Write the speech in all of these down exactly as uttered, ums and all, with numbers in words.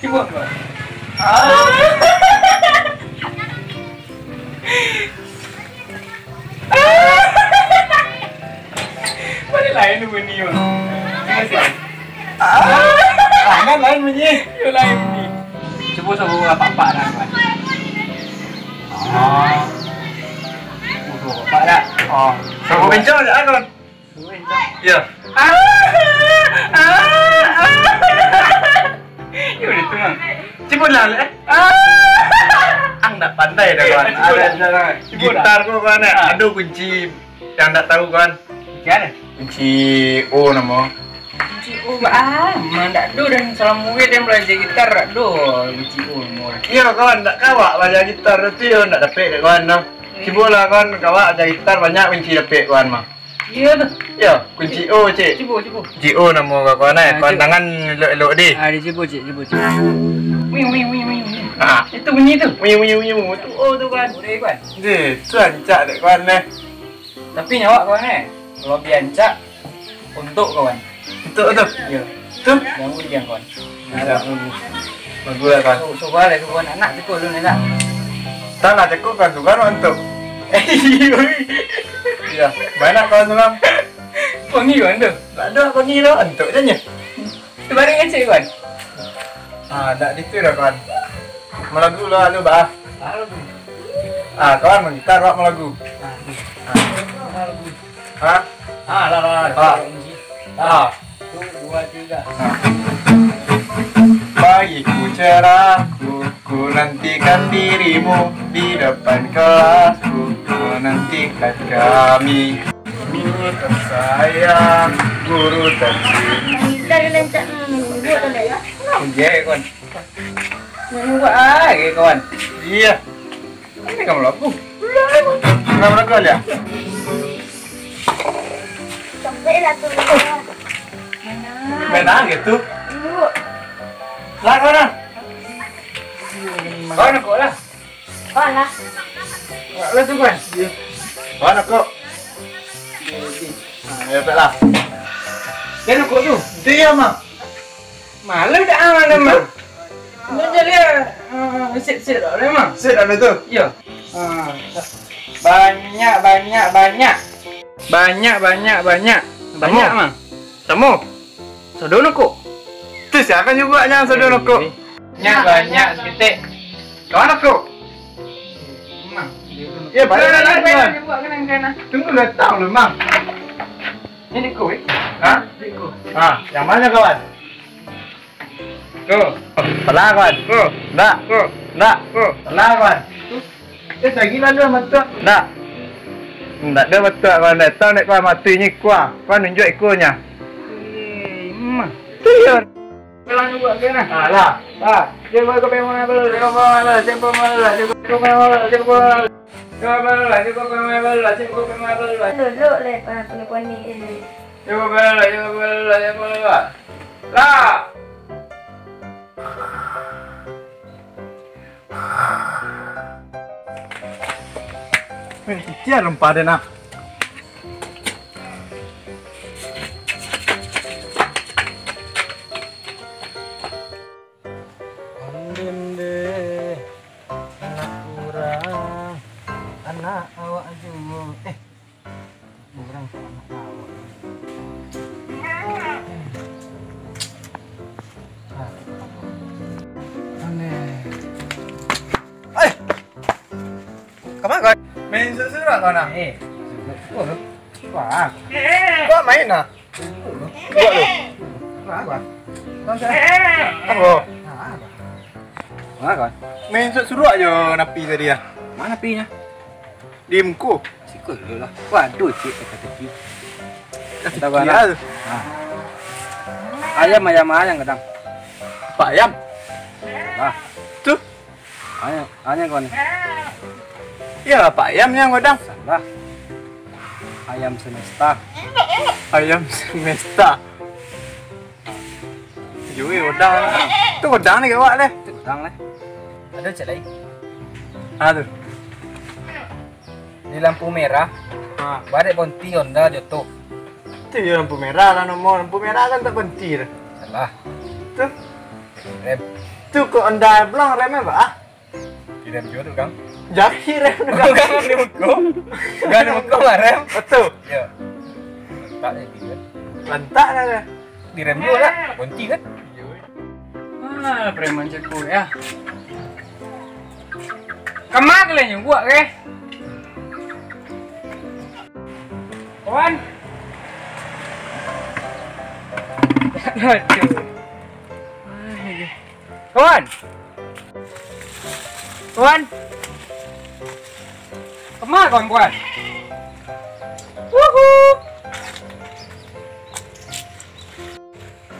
Cubo, cubo. Ah. Mana lain bunyi, Bang? Ah, kan lain bunyi. Yo, lain bunyi. Cubo suaro apak-apak dah, Bang. Oh. Cubo suaro apak-apak dah. Oh. Suaro bencong dah, kan? Suaro bencong. Yo. Ah, ah, ah. Yo, itu, Bang. Cubo lah, eh. Ah. Ang ndak pandai dah, kawan. Cubo lah. Gitar ko, kawan, eh. Ah. Ado kunci yang ndak tahu, kawan. Kunci apa? Kunci O namo. Kunci O, ah, mah ndak ado dah, salamo den balajar gitar ndak ado kunci O namo. Iyo, kawan, ndak kawak balajar gitar tu yo, ndak dapek dek kawan tu. Eh. Cubo lah, kawan, kawak balajar gitar, banyak kunci dapek kawan mah. Iyo tu. Yo, kunci O, cik. Cubo, cubo. Kunci O namo kawan, eh. Ah, kawan cubo. Tangan elok-elok deh. Ah, dia cubo, cik, cubo, cik. Wing, wing, wing, wing, wing. Ah. Itu bunyi tu. Wing, wing, wing, wing. Tu O tu, kawan. Boleh, kawan. Deh, tu rancak dek kawan, eh. Tapi nyo awak, kawan, eh, kalau bi rancak, untuak, kawan. Untuak tu? Iyo. Tu? Ganggu diang, kawan. Bisa. Bagus lah, kawan. Su-, suruah lah, suruah anak tu dulu ni lah. Tan lah, cako kan suruah untuak. Iyo. Banyak kawan suruah. Panggil kawan tu. Tak ada panggil tu, untuak je nyo. Tu barang kecil, kawan. Ah, ndak gitu dah, kawan. Malagu lah, lu, bah. Ah, kawan, gitar, awak malagu. Ah. Hah? Ah, lah, lah, lah. Ah. Ah. Satu, dua, tiga. Ah. Pagiku cerahku, ku nantikan dirimu di depan kelasku, ku nantikan kami. Guru tersayang, guru tercinta. Dari lencak, hmm, duduk dulu ya. Kunci, kawan. Nunggu aja, kawan. Iyo. Ini kamu lagu. Kamu lagu aja. Sampai lah tu. Main aja tu. Dulu. Lah, kawan, lah. Kawan, kok lah. Kawan lah. Lah tu, kawan. Kawan, kok. Ah, ya, baiklah. Dia nak kok tu. Dia, Mang. Malu dak aman, Mang. Nak jadi, ah, sit-sit dah, Mang. Sit dah tu? Yo. Ah, banyak, banyak, banyak. Banyak, banyak, banyak. Banyak, Mang. Samo. Sodo nokok. Tu siapa juga yang sodo nokok? Banyak, banyak, saketek. Kawan aku. Mang. Ya, balik, balik, balik, balik. Tunggu, datang lu, Mang. Ini kau, eh? Hah? Ini kau. Ah, yang mana, kawan? Ko. Salah, kawan. Ko. Ndak. Ko. Ndak. Ko. Salah, kawan. Eh, lagi lah, dah, mantap. Ndak. Ndak ada betul, kawan. Datang dek kawan mati ni, kuah. Kawan nunjuk ekornya. Eh, mah. Tiur. Pulang juga ke nah. Ah, lah. Ah, dia buat kau pengen mana, bro? Dia kau pengen mana, bro? Dia kau pengen mana, bro? Dia kau pengen mana, bro? Dia kau pengen mana, bro? Dia kau pengen mana, bro? Dia kau pengen mana, bro? Duduk leh, pa-, poni-poni ini. Dia kau pengen mana, bro? Dia kau pengen mana, bro? Dia kau pengen mana, bro? Lah. Eh, kician rempah dia nak. Ondeh deh, anak urang, anak awak juo. Eh, urang tu anak awak. Aneh. Eh! Kama kawan? Main surat-surat kawan ah? Eh, surat. Wah. Wah, main ah? Buat tu. Wah, wah. Apa? Wah, wah. Main surat-surat je napi tadi ah. Mana napinya? Di muko. Siko dulu lah. Waduh, cik, teka-teki. Sabar lah. Ha. Ayam, ayam, ayam kadang. Pak ayam. Lah. Tu. Ayam, ayam kawan ni. Iyalah, Pak ayam yang kadang. Salah. Ayam semesta. Ayam semesta. Yo, eh, godang. Tu godang ni gawak leh. Tu godang leh. Ada cek lain. Ah, tu. Di lampu merah. Ha. Barek bonti Honda joto. Tu yo lampu merah lah nomor. Lampu merah kan tak bonti dah. Salah. Tu. Rem. Tu kok anda pulang remnya, Pak? Ah? Direm juga tu, Kang. Jadi rem tu, Kang. Bukan di muka. Bukan di muka, Bang, rem. Betul. Ya. Lantak lagi kan. Lantak lah dia. Direm juga lah. Berhenti kan? Ah, preman ceko ya. Kama kalian nyuguak ke? Kawan. Aduh. Ai. Kawan. Kawan. Kama kawan, kawan? Wuhu.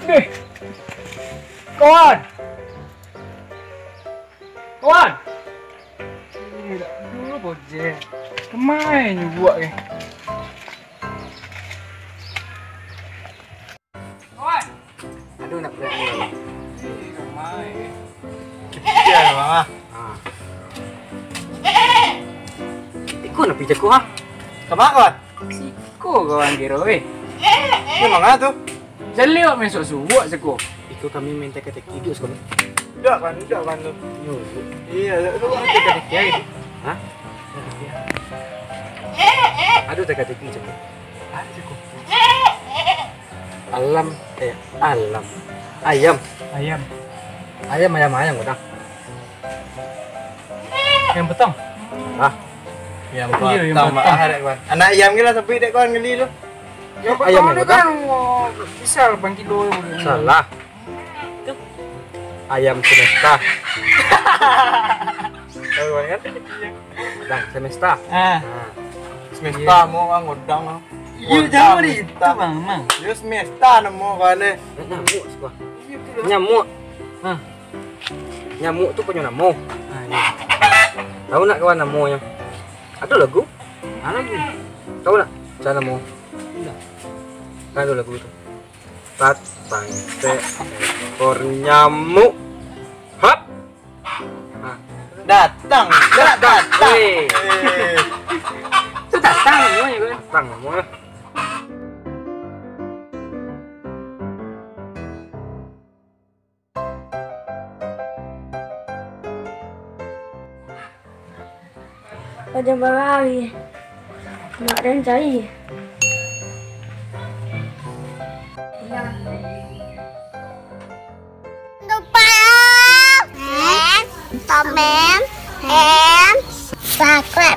Deh. Kawan. Kawan. Eh, dak dulu bojek. Kama nyuguak eh. Kawan. Aduh, nak berat ni. Eh, kama eh. Kipia, Bang, ah. Ah. Iko nak pi cako, ha? Kama, kawan? Siko kawan kiro, eh. Ni manga tu? Jaleh awak main suak-suak siko. Iko kami main teka-teki duduk siko. Dak kan, dak kan tu. Yo. Iya, dak tu. Ado teka-teki ai. Hah? Ado teka-teki cako. Ado cako. Alam, eh, alam. Ayam. Ayam. Ayam, ayam, ayam, kadang. Ayam potong. Ah. Ayam potong. Iyo, ayam potong. Anak ayam gila tapi dek kawan geli tu. Ayam potong ni kan, oh, bisa lapan kilo. Salah. Ayam semesta. Tahu kan? Bang, semesta. Ah. Nah. Semesta mau bang, godang bang. Iyo, jangan itu bang, mang. Yo semesta namo kawan eh. Nyamuk siko. Nyamuk. Hah. Nyamuk tu punyo namo. Ah, iyo. Tahu nak kawan namonyo? Ado lagu? Ado lagu. Tahu nak? Cak namo? Indak. Kan ado lagu tu. Tat, tang, tek, ekor nyamuk. Hap. Nah. Datang, datang. Weh. Eh. Tu datang namonyo kan? Datang namonyo. Paja barari, nak den cari. Lupa like, comment, and subscribe.